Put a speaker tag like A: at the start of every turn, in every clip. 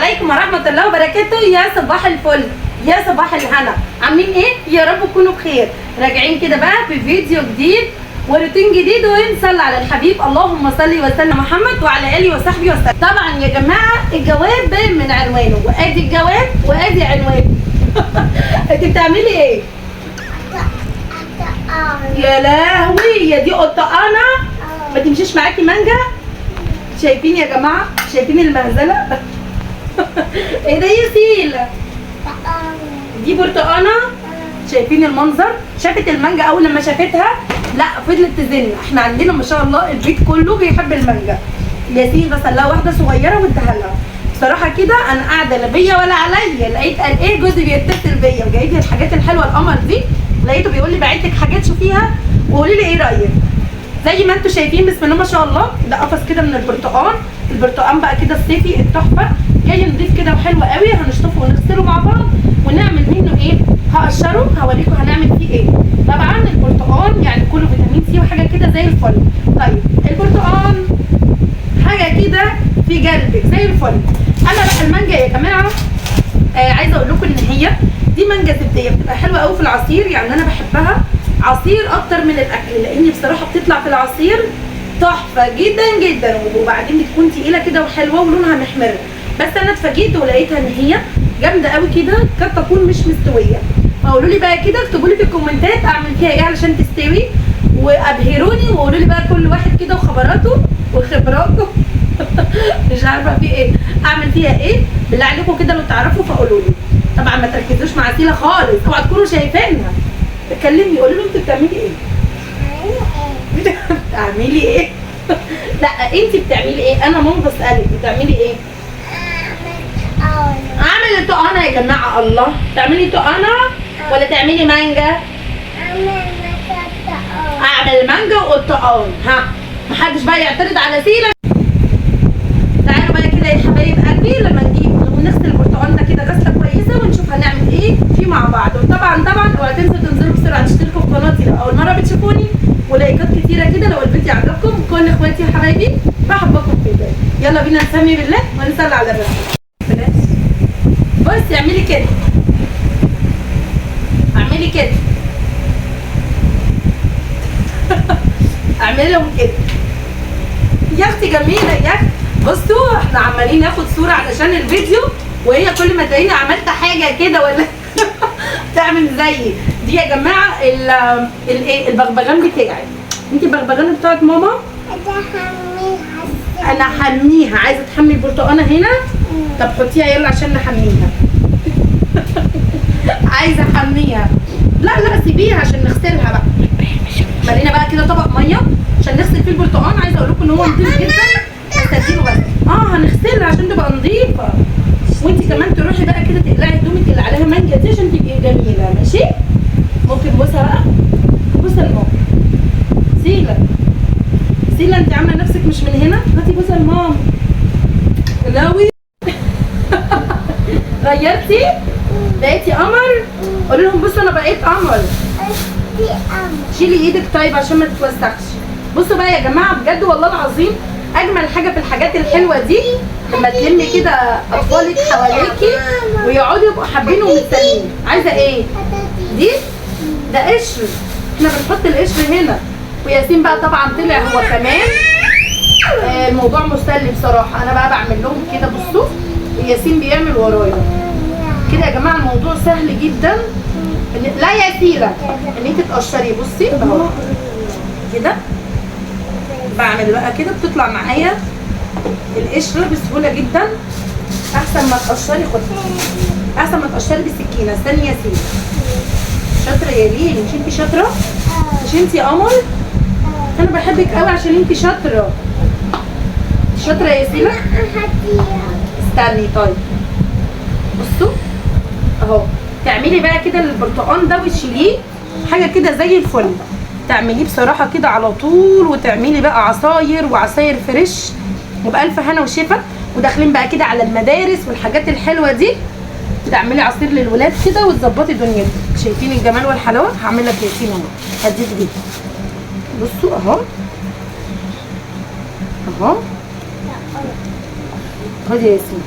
A: عليكم ورحمة الله وبركاته. يا صباح الفل، يا صباح الهنا، عاملين ايه؟ يا رب تكونوا بخير. راجعين كده بقى في فيديو جديد وروتين جديد، ونصلي على الحبيب، اللهم صل وسلم محمد وعلى اله وصحبه وسلم. طبعا يا جماعة الجواب باين من عنوانه، وادي الجواب وادي عنوانه. انت بتعملي ايه؟ يا لهوي، يا دي قطقانه ما تمشيش معاكي مانجا. شايفين يا جماعة؟ شايفين المهزلة؟ ايه ده يا سيلا؟ دي برتقانه. شايفين المنظر؟ شافت المانجا اول لما شافتها لا فضلت تزن. احنا عندنا ما شاء الله البيت كله بيحب المانجا. ياسين غسل لها واحدة صغيرة واداها لها. بصراحة كده انا قاعدة لا بيا ولا عليا، لقيت قال ايه جوزي بيتصل بيا وجايب لي الحاجات الحلوة القمر دي، لقيته بيقول لي بعت لك حاجات شوفيها وقولي لي ايه رايك. زي ما انتم شايفين بسم الله ما شاء الله، ده قفص كده من البرتقال. البرتقال بقى كده الصيفي التحفة، جاي نضيف كده وحلو قوي. هنشطفه ونغسله مع بعض ونعمل منه ايه؟ هقشره هوريكم هنعمل فيه ايه. طبعا البرتقال يعني كله فيتامين سي وحاجه كده زي الفل. طيب البرتقال حاجة كده في قلبك زي الفل. اما بقى المانجا يا جماعة، عايزه اقول لكم ان هي دي مانجا زبديه، بتبقى حلوة قوي في العصير. يعني انا بحبها عصير اكتر من الاكل، لان بصراحة بتطلع في العصير تحفة جدا جدا، وبعدين بتكون تقيلة كده وحلوه ولونها محمر. بس انا اتفاجئت ولقيتها ان هي جامدة قوي كده، قد تكون مش مستوية. فقولوا لي بقى كده، اكتبوا لي في الكومنتات اعمل فيها ايه علشان تستوي، وابهروني وقولوا لي بقى كل واحد كده وخبراته وخبراته. مش عارفه في ايه، اعمل فيها ايه بالله عليكم كده لو تعرفوا فقولوا لي. طبعا ما تركزوش مع سيلا خالص، اوعوا تكونوا شايفينها. اتكلمي قولي له انت بتعملي ايه؟ بتعملي ايه؟ لا انت بتعملي ايه؟ انا ماما بسالك بتعملي ايه؟ اعمل طقانه يا جماعة. الله، تعملي طقانه ولا تعملي مانجا؟ اعمل مانجا وقطقان. ها محدش بقى يعترض على سيلا. تعالوا بقى كده يا حبايب قلبي لما نجيب ونغسل البرتقال ده كده غسله كويسة ونشوف هنعمل ايه فيه مع بعض. وطبعا طبعا اوعوا تنسوا تنزلوا بسرعة تشتركوا في قناتي لو اول مرة بتشوفوني، ولايكات كتيرة كده لو الفيديو عجبكم. كل اخواتي وحبايبي بحبكم في الله. يلا بينا نسمي بالله ونصلي على الرسول. بصي اعملي كده، اعملي كده، اعملي لهم كده يا اختي جميلة يا اختي. بصوا احنا عمالين ناخد صوره علشان الفيديو، وهي كل ما تلاقيني عملت حاجة كده ولا تعمل زيي. دي يا جماعة الايه البغبغان بتاعي. انت البغبغان بتاعت ماما؟ انا حميها. عايزه تحمي البرتقانه هنا؟ طب حطيها يلا عشان نحميها. عايزه احميها. لا لا سيبيها عشان نغسلها بقى. مالينا بقى كده طبق مية عشان نغسل فيه البرتقان. عايزه اقول لكم ان هو نضيف جدا، بس هديله بس. هنغسلها عشان تبقى نضيفه، وانت كمان تروحي بقى كده تقلعي هدومك اللي عليها مانجا دي عشان تبقي جميلة. ماشي؟ ممكن بوسها بقى، بوسه لماما. سيلا سيلا انت عامله نفسك مش من هنا، هاتي بوسه لماما. لاوي غيرتي؟ بقيتي قمر؟ قولي لهم بصوا انا بقيت قمر. شيلي ايدك طيب عشان ما تتوسخش. بصوا بقى يا جماعة بجد والله العظيم اجمل حاجة في الحاجات الحلوة دي لما تلمي كده اطفالك حواليكي ويقعدوا يبقوا حابين ومستنيين. عايزه ايه؟ دي؟ ده قشر، احنا بنحط القشر هنا. وياسين بقى طبعا طلع هو كمان. الموضوع مسلي بصراحة. انا بقى بعمل لهم كده بصوا، وياسين بيعمل ورايا كده. يا جماعة الموضوع سهل جدا. لا يا سيلا ان انت تقشري. بصي اهو كده بعمل بقى كده، بتطلع معايا القشرة بسهولة جدا. احسن ما تقشري، خدي احسن ما تقشري بالسكينة. استني يا سيلا. شاطرة يا ليل، مش انت شاطرة؟ مش انت يا قمر؟ انا بحبك قوي عشان انت شاطرة. شاطرة يا سيلا. استني طيب. بصوا اهو، تعملي بقى كده البرتقان ده وتشيليه حاجة كده زي الفل. تعمليه بصراحة كده على طول، وتعملي بقى عصاير وعصاير fresh وبألف هنا وشفا. وداخلين بقى كده على المدارس والحاجات الحلوة دي، تعملي عصير للولاد كده وتظبطي دنيتك. شايفين الجمال والحلاوه؟ هعمل لك ياسين اهو، هديك دي. بصوا اهو اهو، خدي يا ياسين.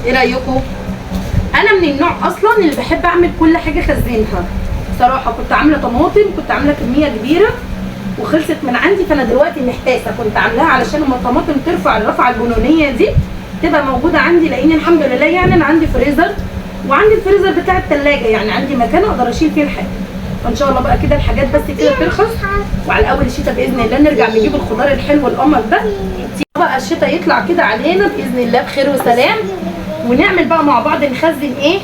A: ايه رايكم؟ انا من النوع اصلا اللي بحب اعمل كل حاجة خزنها بصراحة. كنت عامله طماطم، كنت عامله كمية كبيرة وخلصت من عندي، فانا دلوقتي محتاسه. كنت عاملاها علشان لما الطماطم ترفع الرفعة الجنونيه دي تبقى موجودة عندي، لان الحمد لله يعني انا عندي فريزر، وعندي الفريزر بتاع الثلاجة، يعني عندي مكان اقدر اشيل فيه الحاجة. فان شاء الله بقى كده الحاجات بس كده ترخص، وعلى اول الشتاء باذن الله نرجع نجيب الخضار الحلو القمر ده. بقى الشتاء يطلع كده علينا باذن الله بخير وسلام، ونعمل بقى مع بعض نخزن ايه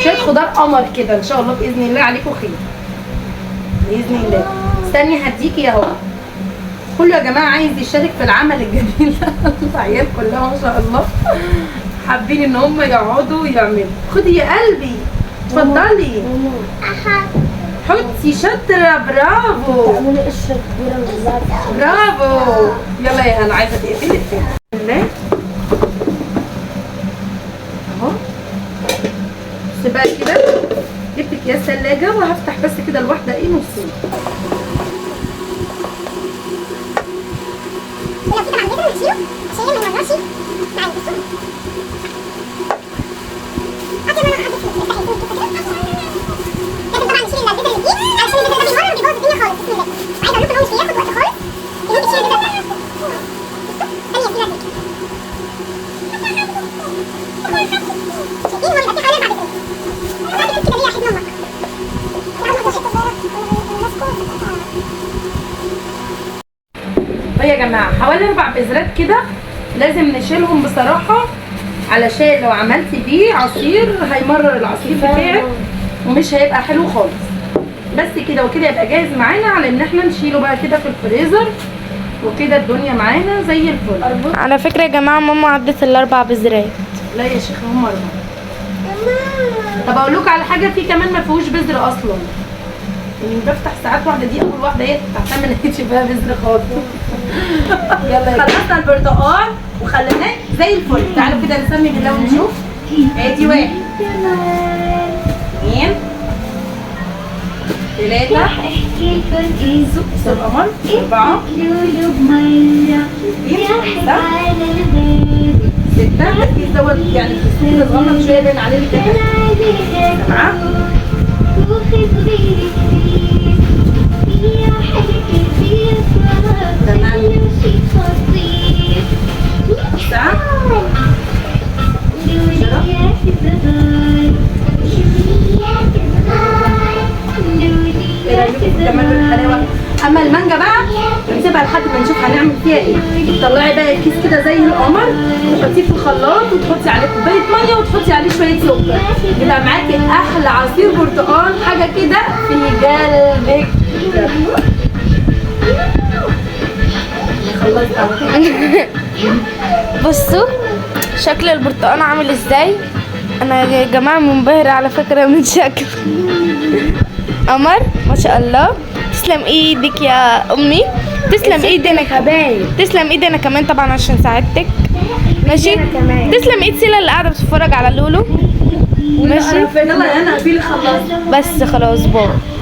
A: شوية خضار قمر كده ان شاء الله باذن الله. عليكم خير باذن الله. استني هديكي اهو. كله يا جماعة عايز يشارك في العمل الجميل ده. العيال كلها ما شاء الله حابين ان هم يقعدوا ويعملوا. خدي يا قلبي، اتفضلي حطي. شاطرة، برافو برافو. يلا يا انا عايزه تقفلي الفيلم اهو. بصي بقى كده، جبت اكياس ثلاجه وهفتح بس كده الواحدة ايه نصين. يا جماعة حوالي 4 بذرات كده لازم نشيلهم بصراحة، علشان لو عملتي بيه عصير هيمرر العصير بتاعك ومش هيبقى حلو خالص. بس كده وكده يبقى جاهز معانا على ان احنا نشيله بقى كده في الفريزر، وكده الدنيا معانا زي الفل.
B: على فكرة يا جماعة ماما عدت ال4 بذرات.
A: لا يا شيخ هم 4. طب اقول لكم على حاجة، في كمان ما فيهوش بذر اصلا، يعني بفتح ساعات واحدة، دي اول واحدة هي فتحتها ما لقيتش فيها بذر خالص. يلا خلصنا البرتقال وخليناه زي الفل. تعالوا كده نسمي بالله ونشوف. ادي 1 2 3 القمر 4 6. الكيس دوت يعني كيس صغنن شوية باين عليه كده. 7 8 9 10. ايه رايكم كمان بالحلاوه؟ اما المانجا بقى نسيبها لحد ما نشوف هنعمل فيها ايه. تطلعي بقى الكيس كده زي القمر، تحطيه في الخلاط وتحطي عليه كوباية مية وتحطي عليه شوية سكر، يبقى معاكي احلى عصير برتقال، حاجة كده في قلبك. خلصت.
B: بصوا شكل البرتقال عامل ازاي. انا يا جماعة منبهره على فكرة من شكله. قمر ما شاء الله. تسلم ايدك يا امي، تسلم ايدي حبايب، تسلم ايدي انا كمان طبعا عشان ساعدتك. ماشي، تسلم ايد سيلا اللي قاعدة بتتفرج على لولو. ماشي
A: يلا انا قفيلي خلاص،
B: بس خلاص bye.